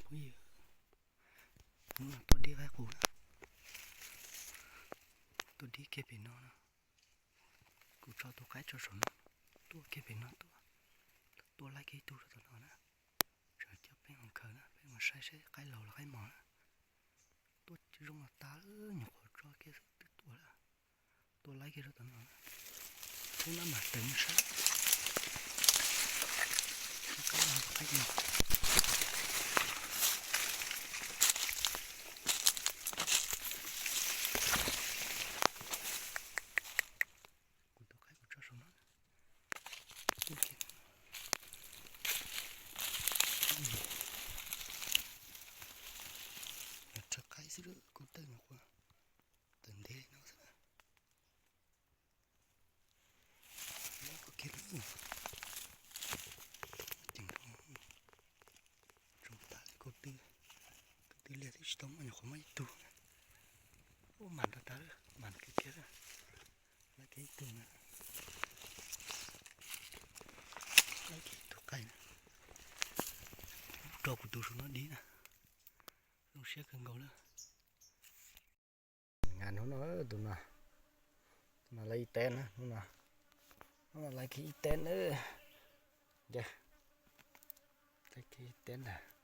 Phooj ywg, hnub no tuaj dib qaib qus na, tuaj dib kiag pem no na. Kuv tso tus qaib tso saum no, tuaj kiag pem no tuaj, tuaj laib kiag ib tug rau tom no na. Tsam coj peb mus khaws na, peb mus saib saib qaib laus los qaib mos na. Tuaj zoo los tas, nyuam qhuav tso kiag xwb twb tuaj lawm. Tuaj laib kiag rau tom no, hnub no mam teev sab, qaib no qaib no. Kuv tus qaib kuv tso saum no. Rau qaib xwb, kuv tej nyuam qhuav tawm ntev no xwb. Lob kawg kiag li. Ceev, zoo tas li, ko tw, ko tw liag twb tsis tau muaj, nyuam qhuav muaj ib tug. Ub, mam nrog tas, mam kawg kiag, laib kiag ib tug na. Laib kiag ib tug qaib na, rau kuv tus saum no dib na. Zoo siab kawg nkaus lawm. Nqa hnub no, tus no, tus no laib ib teb na, hnub no, hnub no laib kiag ib teb na. Ces laib kiag ib teb ntag.